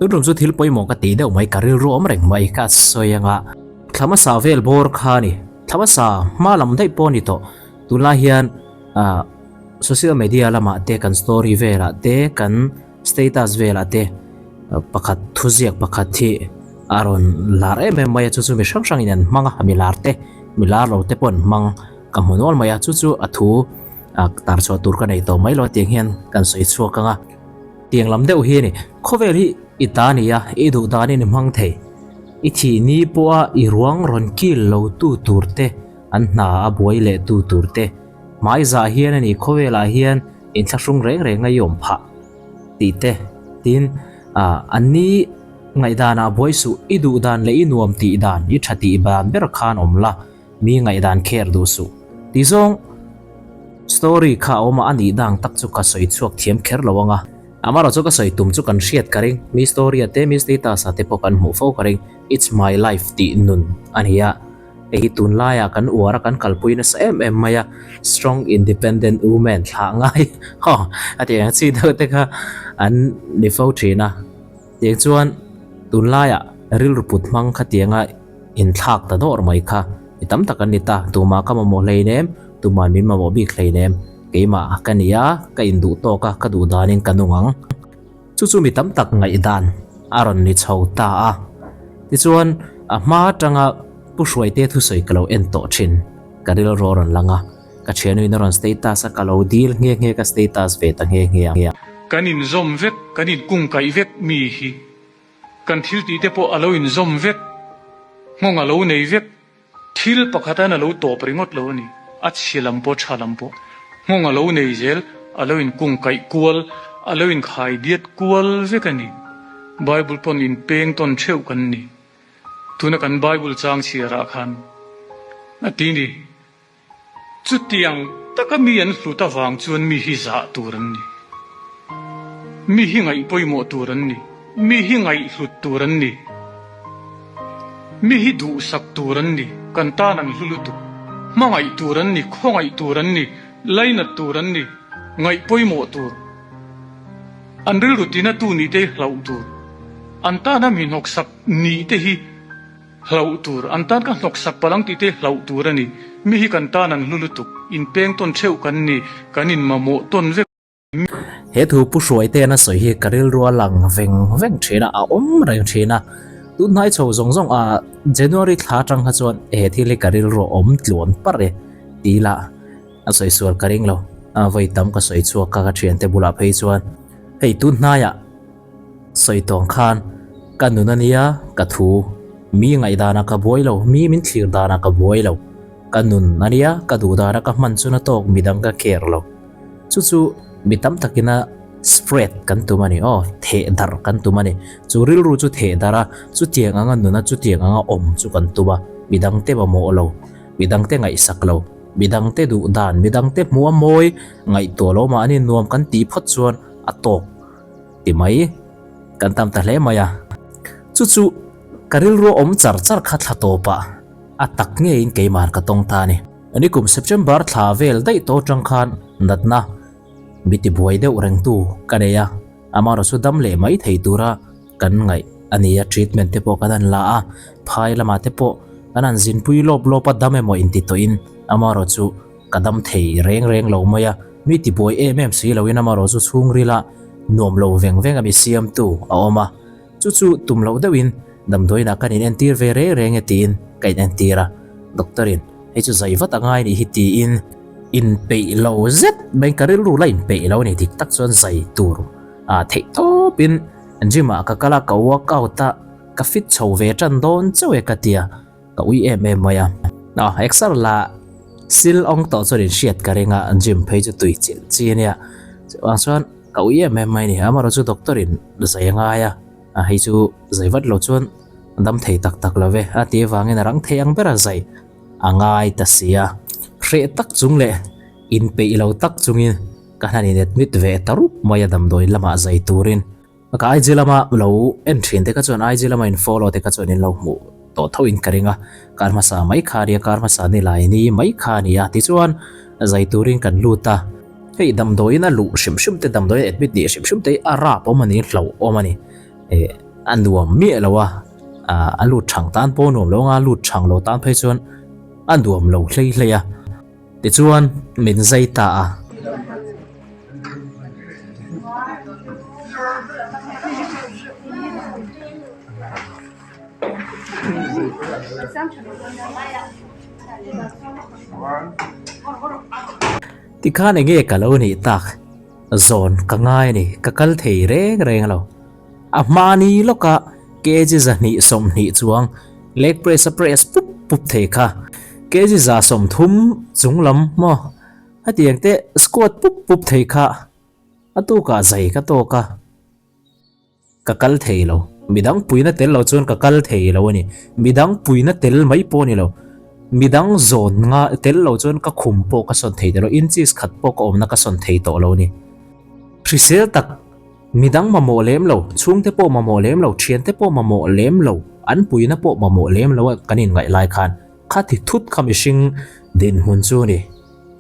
Tun tum chu thil pawimawh ka tih deuh mai ka rilru awm reng mai ka sawi anga thla hmasa vel bawr kha a ni. Thla hmasa hma lam daih pawh a ni tawh. Tunlai hian ah social media lamah te kan story velah te kan status velah te pakhat thuziak pakhat hi a rawn lar em em mai a chu chu mi hrang hrangin an hmang a mi lar te mi lar lo te pawh an hmang ka hmu nual mai a chu chu a thu ah tar chhuah tur ka nei tawh mai lo a tiang hian kan sawi chhuak ang a. Tiang lam deuh hi a ni. Khawvel hi i ta ni a, i duh danin i hmang thei. I thih ni pawha i ruang rawn kil lo tu tur te, an hna a buai leh tu tur te. Hmai zah hian a ni khawvelah hian inthlahrung reng reng a i awm phah tih te. Tin, an ni ngaihdanah buai suh, i duh dan leh i nuam tih dan, i tha tih dan ber khan awm la. Mi ngaihdan kher duh suh. Ti zawng story kha a awm a, a nih dang tak chu ka sawi chhuak thiam kher lo ang a. Amarawh chu ka sawi tum chu kan hriat ka ring, mi story a te, mi status a te pawh kan hmuh fo ka ring, It's my life tih nun a ni a. Hei hi tunlaiah kan uar a, kan kalpui nasa em em mai a, strong independent woman thlah ngai haw a tih ang chi deuh te kha an ni fo thin a. Tiang chuan tunlaiah rilru put hmang khatianga Inthlak ta dawr mai kha mi tam tak an ni ta, tumah ka mamawh hleinem, tumah min mamawh bik hleinem, keimah ka ni a, ka induh tawk a, ka duh danin ka nung ang. Chu chu mi tam tak ngaihdan a rawn ni chho ta a. Tichuan, a hma atanga Pu Hruaite thusawi ka lo en tawh thin, ka rilru a rawn lang a, ka thianuin a rawn status a, ka lo dil nghe nghe, ka status ve ta nghe nghe a. Kan inzawm vek, kan inkungkaih vek mi hi. Kan thil tih te pawh a lo inzawm vek, nghawng a lo nei vek, thil pakhat an a lo tawp ringawt lo a ni, a chhia lam pawh tha lam pawh nghawng a lo nei zel, a lo inkungkaih kual, a lo inkhai diat kual vek a ni. Bible pawn inpeng tawn theuh kan ni. Tuna kan Bible chang chhiarah khan a ti ni. Chutiang taka mi an hlut avang chuan mi hi zah tur an ni. Mi hi ngaih pawimawh tur an ni. Mi hi ngaihhlut tur an ni. Mi hi duhsak tur an ni. Kan tan an hlu lutuk. Hmangaih tur an ni, khawngaih tur an ni, lainat tur an ni, ngaih pawimawh tur. An rilru tinatu nih te hi hlauh tur. An tana mi hnawksak nih te hi. Hlauh tur, an tan ka hnawksak palh ang tih te hlauh tur a ni. Mi hi kan tan an hlu lutuk, inpeng tawn theuh kan ni, kan inmamawh tawn vek. He thu Pu Hruaitean a sawi hi ka rilru a lang veng veng thin a, a awm reng thin a. Tun hnai chho zawng zawng a January thla atang kha chuan he thil hi ka rilru a awm tluan parh e ti ila a sawi sual ka ring lo. Vawi tam ka sawi chhuak a ka thiante bulah phei chuan hei tun hnaiah Sawi tawng khan ka nun a nia ka thu, mi ngaihdanah ka buai lo, mi min thlir danah ka buai lo, ka nun a nia ka duh dana ka hman chuna tawk midang ka care lo. Chu chu mi tam takina spread kan tum a ni aw, theh darh kan tum a ni. Chu rilru chu theh darh a, chutiang anga nuna chutiang anga awm chu kan tum a, midangte mamawh lo, midangte ngaihsak lo, midangte duh dan, midangte hmuh a mawi ngaihtuah lo mahni nuam kan tih phawt chuan a tawk. Ti mai, kan tam ta hle mai a. Chu chu ka rilru awm char char kha thla tawpah a tak ngeiin keimah ka tawng ta a ni. Nikum September thla vel daih tawh atang khan natna mi tibuai deuh rengtu ka nei a, amaherawh chu dam leh mai thei tura kan ngaih a ni a, treatment te pawh kan han la a, phai lamah te pawh kan han zinpui lawp lawp a, dam emaw inti tawhin amaherawh chu Ka dam thei reng reng lo mai a, mi tibuai em em si loin amarawh chu chhungrila nuam lo veng veng a mi siamtu a awm a, chu chu tum loh deuhin damdawiinah kan inentir ve reng reng e tiin ka inentir a, doctor in hei chu zai vat a ngai nih hi tiin inpeih lo zet mai ka rilru la inpeih lo a ni dik tak chuan zai tur a theih tawpin gym ah ka kal a ka workout a ka fit chho ve tan dawn chauh e ka tia. Ka ui em em mai a. Aw exer la sil awng tawh chuan in hriat ka ring a, gym phei chu tui chilh chi a nia. Chuvang chuan ka ui em em mai a ni. Amaherawh chu doctor in zai a ngai a, a hei chu zai vat lo chuan dam thei tak tak lo ve a tih avangin a rang thei ang ber a zai a ngai ta si a. Hreh tak chung leh inpeih lo tak chungin ka hnan in admit ve ta rup mai a damdawi lamah zai turin. Ka IG lama lo en thin te kha chuan IG lama in follow te kha chuan in lo hmuh tawh tho in ka ring a, kar hmasa mai kha nia kar hmasa ni lai ni mai kha nia tichuan zai turin kan lut a, hei damdawiin a luh hrim hrim te damdawiin admit nih hrim hrim te hi a rap awm a ni hlauh awm a ni eh. A nuam miah lo a, a lut thang tan pawh a nuam lo anga lut thang lo tan phei chuan a nuam lo hlei hlei a. Tichuan min zai ta a. Tikhan enge ka lo nih tak zawn ka ngai a ni, ka kal thei reng reng lo. A hmani lawka kg 220 chuang leg press a press pup pup thei kha kg 130 chung lam maw hetiang te squat pup pup thei kha a tukah zai ka tawk a. Ka kal thei lo. Midang puina tel lo chuan ka kal thei lo a ni. Midang puina tel mai pawh a ni lo. Midang zawn nga tel lo chuan ka khum pawh ka sawn thei tawh lo. Inches khat pawh ka awmna ka sawn thei tawh lo a ni. Hrisel tak, midang mamawh lem lo, chhungte pawh mamawh lem lo, thiante pawh mamawh lem lo, an puina pawh mamawh lem lo a kan inngaih lai khan kha ti thut kha mihring dinhmun chu a ni.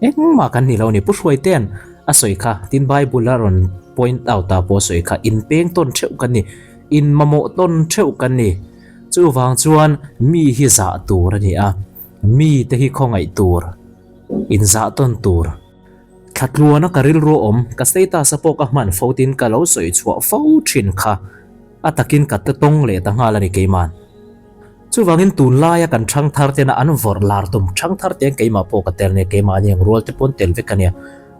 Engmah kan ni lo a ni. Pu Hruaitea'n a sawi kha, tin Bible a rawn point out ah pawh a sawi kha, in peng tawn theuh kan ni, in mamawh tawn theuh kan ni. Chuvang chuan mi hi zah tur a ni a, mi te hi khawngaih tur, in zah tawn tur. Thlatluana ka rilru awm, ka status a pawh ka hman fo tin ka lo sawi chhuah fo thin kha, a takin ka tawng leh ta nghal a ni keima'n. Chuvangin tunlaia kan ṭhangthar tena an vawrh lar tum, ṭhangthar te hian keimah pawh ka tel nia, keimahni ang rual te pawn tel vek a nia.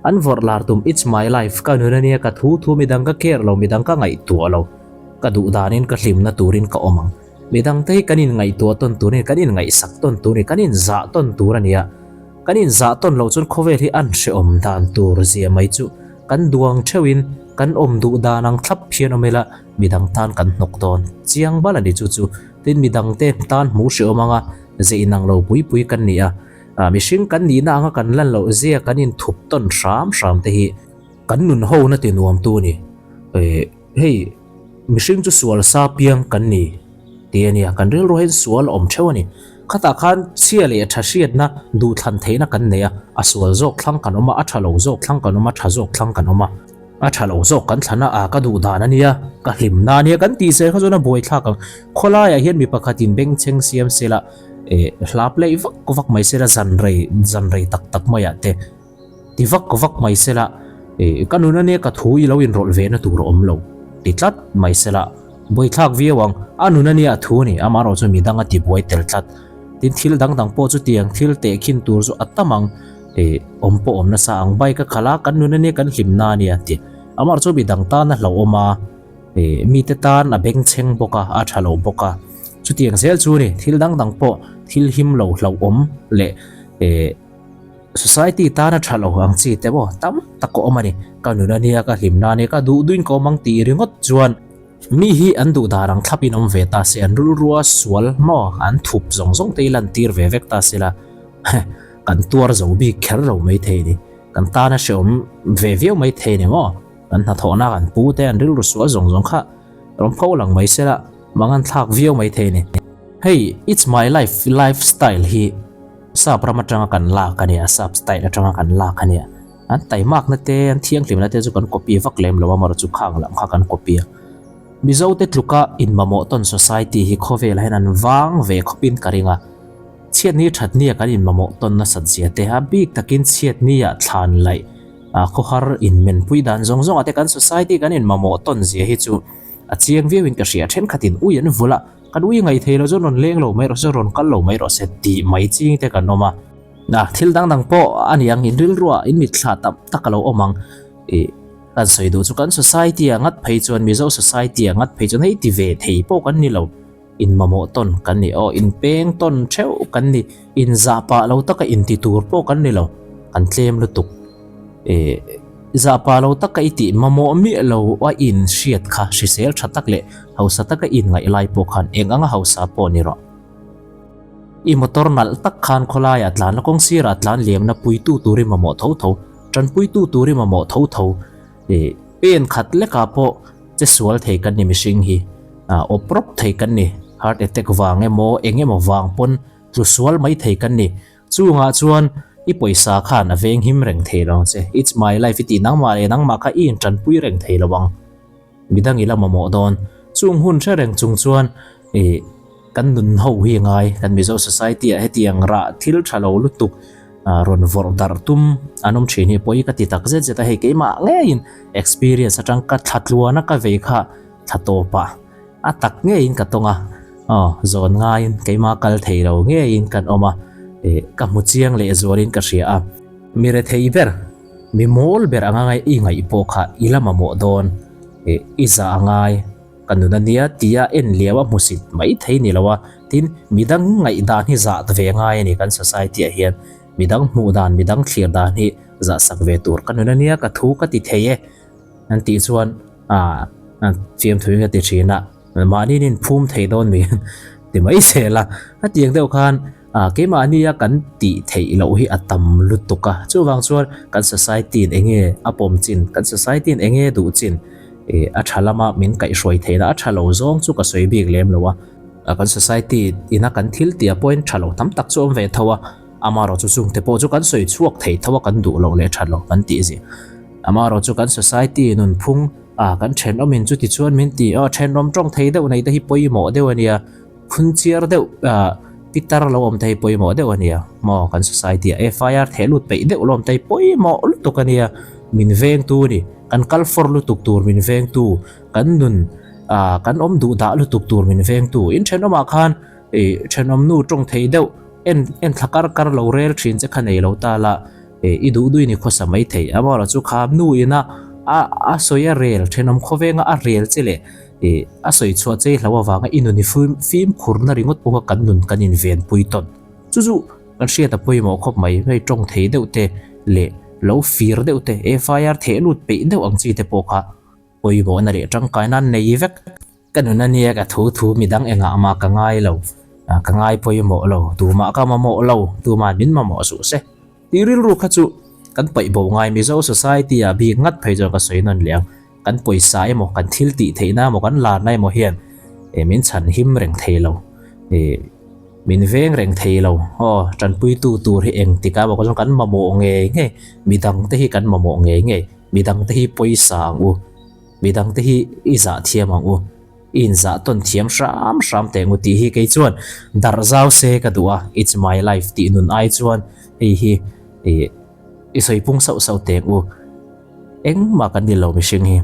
An vawrh lar tum, It's my life, ka nun a nia, ka thu thu midang ka care lo, midang ka ngaihtuah lo, ka duh danin ka hlimna turin ka awm ang. Midang te hi kan inngaihtuah tawn tur a ni, kan inngaihsak tawn tur a ni, kan inzah tawn tur a nia. Kan inzah tawn loh chuan khawvel hi an hrehawm dan tur zia mai chu kan duang theuhin kan awm duh dan ang thlap hian awm ila midang tan kan hnawk dawn chiang bal a ni chu chu. Tin midangte tan hmuh hrehawm anga ze inang lo pui pui kan ni a, mihring kan nihna anga kan lan loh zia kan inthup tawn hram hram te hi kan nun hona ti nuamtu a ni. Hei mihring chu sual sa piang kan ni tih a nia, kan rilru hian sual a awm theuh a ni. Khatah khan chhia leh tha hriatna duhthlan theihna kan nei a, a sual zawk thlang kan awm a, a tha lo zawk thlang kan awm a, tha zawk thlang kan awm a. A tha lo zawk kan thlan a, a ka duh dan a nia, ka hlimna a nia kan tih zel kha chuan a buaithlak ang. Khawlaiah hian mi pakhatin bengchheng siam sela, eh hla play vak vak mai sela zan rei zan rei tak tak maiah te ti vak vak mai sela, eh ka nun a nia ka thu i lo inrawlh ve na tur a awm lo ti tlat mai sela buaithlak viau ang. A nun a nia a thu a ni, amaherawh chu midang a ti buai tel tlat. Tin thil dang dang pawh chutiang thil tehkhin tur chu a tam ang. Eh, awm pawh awm nasa ang bike a khalh a, kan nun ania kan hlimna ania an ti. Amah chu midang tan a hlauhawm a, eh, mite tan a bengchheng bawk a, a tha lo bawk a. Chutiang zel chu ni, thil dang dang pawh thil him lo hlauhawm leh eh, society tan a tha lo ang chi te maw tam tak a awm a ni. Ka nun ania ka hlimna ania ka duh duhin ka awm ang tih ringawt chuan Mi hi an duh dar ang thlap in awm ve ta se, an rilrua sual maw an thup zawng zawng te hi lan tir ve vek ta se la, kan tuar zo bik kher lo mai thei ni. Kan tan a hrehawm ve viau mai thei ni maw? Kan hnathawhna kan pu te an rilru sual zawng zawng kha rawn pho lang mai se la, mangan thlak viau mai thei ni. Hei It's my life life style hi sap ram atanga kan lak a nia, sap style atanga kan lak a nia. An taimakna te, an thianghlimna te chu kan copy vak lem lo a, amaherawh chu khang lam kha kan copy a. Mizo te tluka inmamawh tawn society hi khawvelah hian an vang ve khawpin ka ring a. Chhiatni thatnia kan inmamawh tawn nasat zia te, a bik takin chhiatnia thlan laih, khawhar inmenpui dan zawng zawngah te kan society kan inmamawh tawn zia hi chu a chiang viauin ka hria. Thenkhatin ui an vulh a, kan ui ngaih thei lo chuan rawn leng lo mai rawh se, rawn kal lo mai rawh se tih mai ching te kan awm a. Na, thil dang dang pawh a ni ang, in rilruah in mitthla tam tak a lo awm ang. Ih, kan sawi duh chu kan society ah ngat phei chuan, Mizo society ah ngat phei chuan hei ti ve thei pawh kan ni lo. In mamawh tawn kan ni aw, in peng tawn theuh kan ni, in zah pah lo taka in ti tur pawh kan ni lo, kan tlem lutuk. Ih, zah pah lo taka i tih mamawh miah lo a in hriat kha hrisel tha tak leh hausa taka in ngaih lai pawh khan eng anga hausa pawh ni rawh. I motor nalh tak khan khawlaiah tlanna kawng sirah tlan liamna puitu tur i mamawh tho tho, tanpuitu tur i mamawh tho tho. Ih, pen khat lekah pawh che sual thei kan ni mihring hi, awp rawp thei kan ni, heart attack vang emaw eng emaw vang pawn tlu sual mai thei kan ni. Chungah chuan i pawisa khan a veng him reng thei lo ang che, it's my life i tih nangmah leh nangmah kha i intanpui reng thei lo ang. Midang i la mamawh dawn. Chung hun hre reng chung chuan ih kan nun ho hi a ngai, kan Mizo society ah hetiang rah thil tha lo lutuk rawn vawrh darh tum an awm thin hi pawi ka ti tak zet zet a, hei keimah ngeiin experience atang ka thla tluan a ka vei kha thla tawp ah a tak ngeiin ka tawng a, aw zawn ngaiin keimah kal thei lo ngeiin kan awm a, ih ka hmu chiang leh zualin ka hria a. Mi rethei ber, mi mawl ber anga ngai i ngaih pawh kha i la mamawh dawn, ih i zah a ngai, ka nun a nia tia en liau a hmusit mai thei ni lo a, tin midang ngaih dan hi zah ve ngai a ni kan society ah hian, midang hmuh dan, midang thlir dan hi zah sak ve tur ka nun a nia ka thu ka ti thei e an tih chuan ah fiamthu in ka ti thin a, mahni in phum thei dawn mi ti mai zel a, a tiang deuh khan Ah, keimahnia kan tih theih loh hi a tam lutuk a, chuvang chuan kan society in enge a pawm chin, kan society in enge duh chin, eh, a tha lama min kaihhruai theihna a tha lo zawng chu ka sawi bik lem lo a, kan society ina kan thil tih ah pawhin tha lo tam tak chu awm ve tho a, amaherawhchu chungte pawh chu kan sawi chhuak thei tho a kan duh loh leh tha lo kan tih zia. Amaherawhchu kan society nunphung ah kan thenawmin chuti chuan min ti, aw thenawm tawng thei deuh nei te hi pawimawh deuh a nia, Phunchiar deuh pitar lo awm te hi pawimawh deuh a nia maw kan society ah FIR theh lut peih deuh lo awm te hi pawimawh lutuk a nia min vengtu a ni kan kal fawr lutuk tur min vengtu kan nun ah kan awm duh dah lutuk tur min vengtu in thenawmah khan ih thenawm nu tawng thei deuh en en thla kar kar lo rel thin che kha nei lo ta la ih i duh duhin i khawsa mai thei amaherawhchu kha nu ina a a sawi a rel thenawm khawvenga a rel che leh Ih, a sawi chhuah chei hlo avanga i nun i fimkhurna ringawt pawh kha kan nun kan invenpui tawn. Chu chu kan hriat a pawimawh khawp mai, hei tawng thei deuh te leh lo fir deuh te, FIR theh lut peih deuh ang chi te pawh kha pawimawhna leh tangkaina an nei vek. Ka nun a nia ka thu thu midang engah mah ka ngai lo, ka ngai pawimawh lo, tumah ka mamawh lo, tuma'n min mamawh suh se. Tih rilru kha chu kan paih bo ngai Mizo society ah bik ngat phei chuan ka sawi nawn leh ang. Kan pawisa emaw, kan thil tih theihna emaw, kan larna emaw hian eh min chhan him reng thei lo. Eh min veng reng thei lo. Aw tanpuitu tur hi engtik ah emaw chuan kan mamawh ngei ngei. Midang te hi kan mamawh ngei ngei. Midang te hi pawisa ang u. Midang te hi i zah thiam ang u. I inzah tawn thiam hram hram teh ngu tih hi kei chuan darh zau se ka duh a, it's my life tih nun ai chuan hei hi i sawi pung sauh sauh teh ngu. Engmah kan ni lo mihring hi.